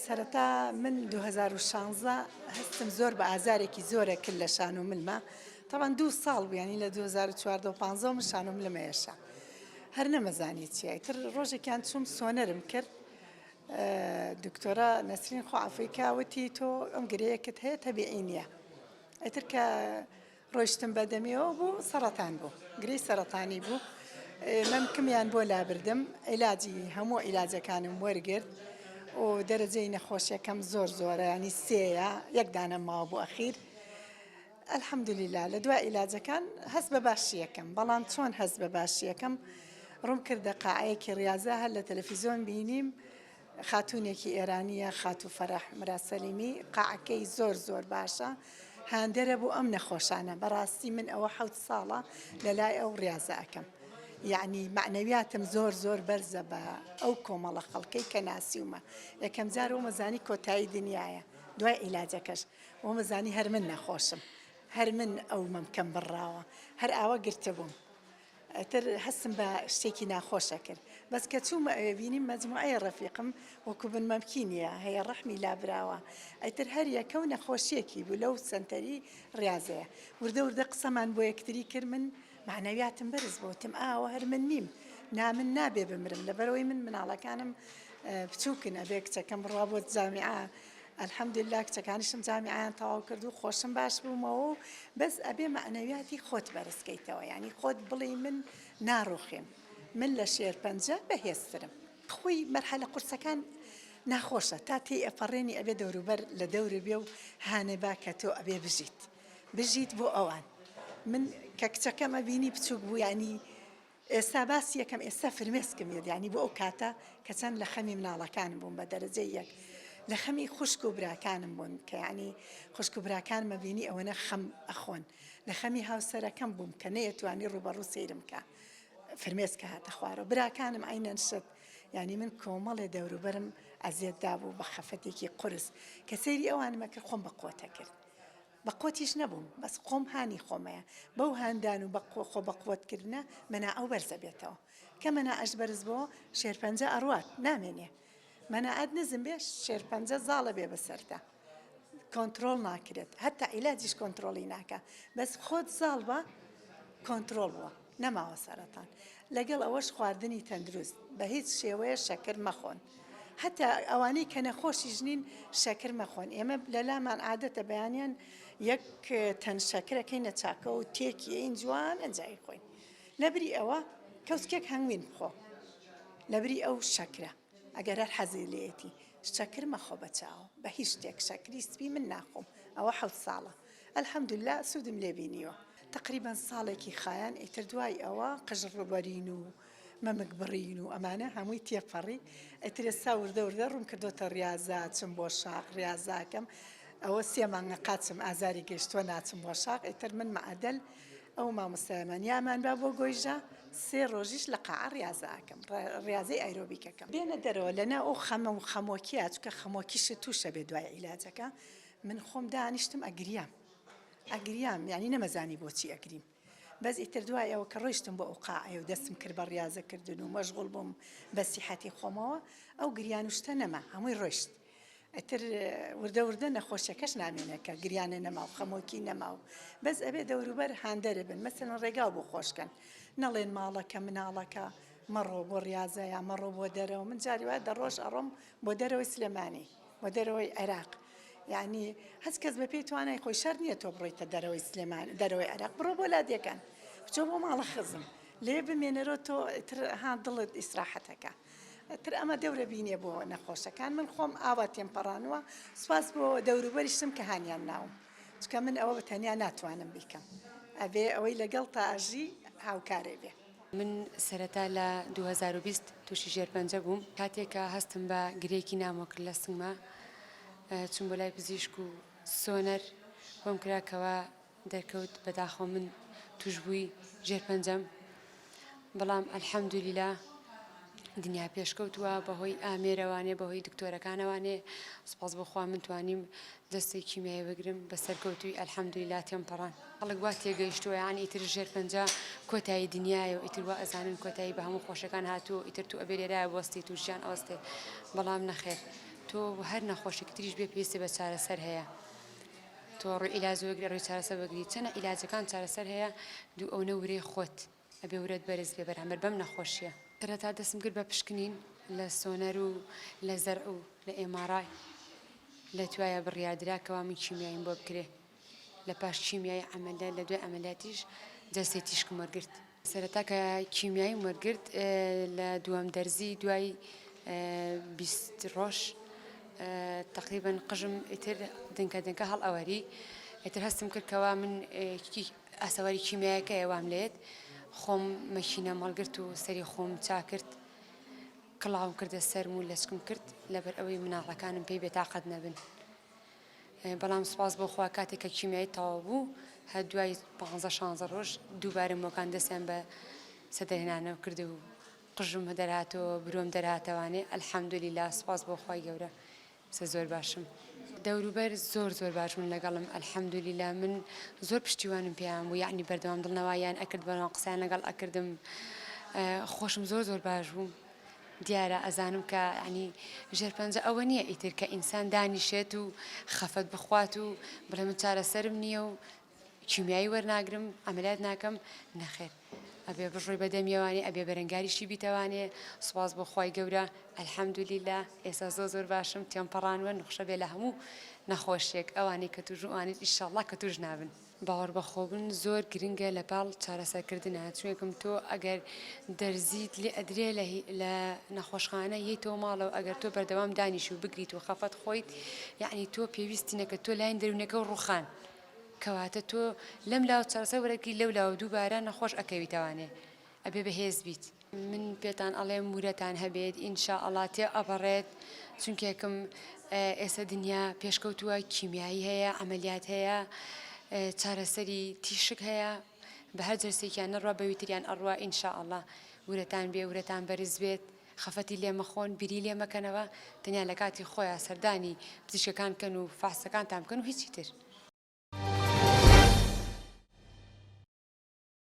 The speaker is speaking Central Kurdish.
سەرەتا من 2016 هەستم زۆر بە ئازارێکی زۆرە کرد لە شان و ملما تەبعەن دوو ساڵ بوو یانی لە 2014 و 15 من شان و ملم ئێشا هەر نەمەزانی چیە ئیتر ڕۆژێکیان چووم سۆنەرم کرد دکتۆرە نەسرین خوا عەفوی کا وتی تۆ ئەم گرەیەکت هەیە تەبیعی نییە ئیتر کە ڕۆیشتم بە دەمیەوە بوو سەڕەتان بوو گرێی سەرەتانی بوو مەمکمیان بۆ لابردم عیلاجی هەموو عیلاجەکانم وەرگرت و دەرەجەی نەخۆشیەکەم زۆر زۆرە ینی سێیە یەک دانە ماوە بۆ ئەخیر الحمدللە لە دوای عیلاجەکان هەست بە باشیەکەم بەڵام چۆن هەست بە باشیەکەم ڕووم کردە قاعەیەکی ڕیازە هەر لە تەلەفیزۆن بینیم خاتوونێکی ئێرانییە خاتوو فەرەح مراسەلیمی قاعەکەی زۆر زۆر باشە هاندەرە بۆ ئەم نەخۆشانە بەڕاستی من ئەوە حەوت ساڵە لە لای ئەو ڕیازە ئەکەم یعنی مەعنەویاتم زۆر زۆر بەرزە بە ئەو کۆمەڵە خەڵکەی کە ناسیومە یەکەم جار ومەزانی کۆتایی دنیاە دوای عیلاجەکەش ومەزانی هەر من نەخۆشم هەر من ئەو مەمکەم بڕاوە هەر ئاوە گرتبووم ئیتر هەستم بە شتێکی ناخۆش ئەکرد بەس کە چوومە ئەوێ بینیم مەجموعەی ڕەفیقم وەکو بن مەمکی نییە هەیە ڕەحمی لابراوە ئیتر هەر یەکە و نەخۆشیەکی بوو لەو سەنتەری ڕیازەیە وردە وردە قسەمان بۆ یەکتری کرد من مەعنەویاتم بەرز بۆ وتم ئاوە هەر من نیم نا من نابێ بمرم لەبەرئەوەی من مناڵەکانم بچووکن ئەبێ کچەکەم بڕوا بۆ جامیعە الحمدللە کچەکانیشم جامیعەیان تەواو کرد و خۆشم باش بوومەوە و بەس ئەبێ مەعنەویاتی خۆت بەرز کەیتەوە یانی خۆت بڵێی من ناڕوخێم من لە شێرپەنجە بەهێزترم. خۆی مەرحەلە قورسەکان ناخۆشە تا تێی ئەپەڕێنی ئەبێ دەوروبەر لە دەورت بێ و هانێ با کە تۆ ئەبێ بژیت بژیت بۆ ئەوان من کە کچەکەم ئەبینی بچوک بوو یانی ئێستا باسی یەکەم ئێستا فرمێسکم یەت یانی بۆ ئەو کاتە کە چەند لە خەمی مناڵەکانم بووم بە دەرەجەی یەک لە خەمی خوشک و براکانم بوون کە یانی خوشک و براکانمە بینی ئەوەنە خەم ئەخۆن لە خەمی هاوسەرەکەم بووم کە نەیەتوانی ڕووبەڕوو سەیرم کە فرمێسکە هاتە خوارەوە براکانم عینەن شت یانی من کۆمەڵێ دەوروبەرم ئەزیەت دابوو بە خەفەتێکی قورس کە سەیری ئەوانمە کرد خۆم بە قوتە کرد بە قوتیش نەبووم بەس خۆم هانی خۆمەیە بەو هاندان و بە خۆ بە قوت کردنە مەناعەو بەرزە بێتەوە کە مەناعەش بەرز بۆ شێرپەنجە ئەڕوات نامێنێ مەناعەت نزم بێ شێرپەنجە زاڵە بێ بەسەرتا کۆنترۆڵ ناکرێت هەتا عیلاجیش کۆنترۆڵی ناکە بەس خۆت زاڵ بە کۆنترۆڵ بووە نەماوە سەرەتان لەگەڵ ئەوەش خواردنی تەندروست بە هیچ شێوەیە شەکر مەخۆن هەتا ئەوانەی کە نەخۆشیش نین شەکر مەخۆن ئێمە لەلامان عادەتە بەیانیان یەک تەن شەکرەکەینە چاکە و تێکی ئەین جوان ئەنجای خۆین لەبری ئەوە کەوچکێک هەنگوین بخۆ لەبری ئەو شەکرە ئەگەر هەر حەزی لێیەتی شەکر مەخۆ بە چاو بە هیچ شتێک شەکری سپی من ناخۆم ئەوە حەوت ساڵە الحمدللە سوودم لێ بینیوە تەقریبەن ساڵێکی خایان ئیتر دوای ئەوە قژ ڕووبەرین و مەمک بڕین و ئەمانە هەمووی تێپەڕی ئیتر ئێستا وردە وردە ڕووم کردۆتە ڕیازە چم بۆ شاخ ڕیازاکەم ئەوە سێ مانگە قاچم ئازاری گەیشتووە ناچم بۆ شاخ ئیتر من مەعەدەل ئەو مامۆستایەمان یامان با بۆ گۆیژە سێ ڕۆژیش لە قاعە ڕیازە ئەکەم ڕیازەی ئایرۆبیکەکەم بێنە دەرەوە لەناو ئەو خەمە و خەمۆکیە چونکە خەمۆکیشت تووشە بێ دوای عیلاجەکە من خۆم دانیشتم ئەگریام ئەگریام یعنی نەمەزانی بۆچی ئەگریم بەس ئیتر دوای ئەوە کە ڕۆیشتم بۆ ئەو قاعەیە و دەستم کرد بە ڕیازە کردن و مەشغوڵ بووم بە سیحەتی خۆمەوە ئەو گریان و شتە نەما هەمووی ڕۆیشت ئیتر وردە وردە نەخۆشیەکەش نامێنێ کە گریانە نەما و خەمۆکی نەما و بەس ئەبێ دەوروبەر هاندەرە بن مەسەلەن ڕێگاو بۆ خۆشکەن نەڵێن ماڵەکە مناڵەکە مەڕۆ بۆ ڕیازە یا مەڕۆ بۆ دەرەوە من جاری وایە دەڕۆژ ئەڕۆم بۆ دەرەوەی سلێمانی بۆ دەرەوەی عێراق یعنی هەچ کەس بە پێی توانای خۆی شەرت نییە تۆ بڕۆیتە دەرەوەی سلێمان دەرەوەی عێراق بڕۆ بۆ لادێکان بچۆ بۆ ماڵە خزم لێ بمێنەرەوە تۆ ئیتر ها دڵت ئیسراحەتەکە ئیتر ئەمە دەورە بینێ بۆ نەخۆشەکان من خۆم ئاوا تێمپەڕانووە سوپاس بۆ دەوروبەریشم کە هانیان ناوم چونکە من ئەوە بە تەنیا ناتوانم بیکەم ئەبێ ئەوەی لەگەڵ تا ئەژی هاوکارێ بێ. من سەرەتا لە 2020 تووشی ژێرپەنجە بووم کاتێک کە هەستم بە گرێیەکی نامۆ کرد لە سنگما چووم بۆ لای پزیشک و سۆنەر بۆم کرا کەوا دەرکەوت بەداخەوە من توشبووی ژێرپەنجەم بەڵام الحمدللە دنیا پێشکەوتووە بەهۆی ئامێرەوانێ بەهۆی دکتۆرەکانەوانێ سوپاس بۆ خوا من توانیم دەستەی کیمیایی بگرم بە سەرکەوتووی الحمدللە تێمپەڕان. خەڵک وا تێگەیشتووە یانی ئیتر ژێرپەنجە کۆتایی دنیایە و ئیتر وا ئەزانن کۆتایی بە هەموو خۆشەکان هاتووە و ئیتر تو ئەبێ لێرایە بوەستیت و ژیان ئەوەستێ بەڵام نەخێر. تۆ هەر نەخۆشێکی تریش بێ پێویستی بە چارەسەر هەیە تۆ ڕووی عیلاج وەگری ڕووی چارەسەر وەگری چەنە عیلاجەکان چارەسەر هەیە دوو ئەونە ورەی خۆت ئەبێ ورەت بەرز بێ بەرامبەر بەم نەخۆشیە. سەرەتا دەستم کرد بە پشکنین لە سۆنەر و لە زەرع و لە MRI لە توایە بڕیاردرا کەوا من کیمیاییم بۆ بکرێ لە پاش کیمیایی عەمەلیات لە دوای عەمەلیاتیش جەلسەی تیشکم وەرگرت. سەرەتا کە کیمیاییم وەرگرت لە دووەم دەرزی دوای 20 ڕۆژ تەقریبەن قژم ئیتر دنکە دنکە هەڵئەوەری ئیتر هەستم کرد کەوا من ئاسەواری کیمیایەکەیە وام لێت خۆم مەکینەم هەڵگرت و سەری خۆم چاکرد کڵاوم کردە سەرم و لەچکم کرد لەبەر ئەوەی مناڵەکانم پێی بێتاقەت نەبن. بەڵام سوپاس بۆ خوا کاتێک کە کیمیایی تەواو بوو هەر دوای پانزە شانزە ڕۆژ دووبارە مۆکان دەستیان بە سەدەرهێنانەوە کرد و قژم دەرهاتەوە برۆم دەرهاتەوانێ الحمدللە سوپاس بۆ خوای گەورە سە زۆر باشم. دەوروبەر زۆر زۆر باش بوون لەگەڵم الحمدللە من زۆر پشتیوانم پێیان بوو یەعنی بەردەوام دڵنەواییان ئەکرد بەردەوام قسەیان لەگەڵ ئەکردم خۆشم زۆر زۆر باش بووم. دیارە ئەزانم کە یانی ژێرپەنجە ئەوە نییە ئیتر کە ئینسان دانیشێت و خەفەت بخوات و بڵێ من چارەسەرم نییە و کیمیایی وەرناگرم عەمەلیات ناکەم نەخێر ئەبێ بڕۆی بە دەمیەوانێ ئەبێ بەرەنگاریشی بیتەوانێ سوپاس بۆ خوای گەورە الحمدللە ئێستا زۆر زۆر باشم تێمپەڕانوە نوخشە بێ لە هەموو نەخۆشیەک ئەوانەی کە توش ئەوانیش ئیشەڵڵا کە توش نابن. باوەڕبەخۆبوون زۆر گرنگە لە پاڵ چارەسەرکردنا چونکم تۆ ئەگەر دەرزیت لێ ئەدرێ لە لە نەخۆشخانە یەیتەوە ماڵەوە ئەگەر تۆ بەردەوام دانیشی و بگریت و خەفەت خۆیت یەعنی تۆ پێویستی نەکرد تۆ لاین دەروونەکە و ڕووخان کەواتە تۆ لەم لاوە چارەسەر وەرەگری لەو لاوە دووبارە نەخۆش ئەکەویتەوانێ ئەبێ بەهێز بیت. من پێتان ئەڵێم ورەتان هەبێت ان شاء اللە تێ ئەپەڕێت چونکێکم ئێستا دنیا پێشکەوتووە کیمیایی هەیە عەمەلیات هەیە چارەسەری تیشک هەیە بە هەر جەرسێکیان نەڕوا بەوی تریان ئەڕوا ان شاء اللە ورەتان بێ ورەتان بەرز بێت خەفەتی لێ مەخۆن بیری لێ مەکەنەوە تەنیا لە کاتی خۆیا سەردانی پزیشکەکان بکەن و فەحسەکانتان بکەن و هیچی تر.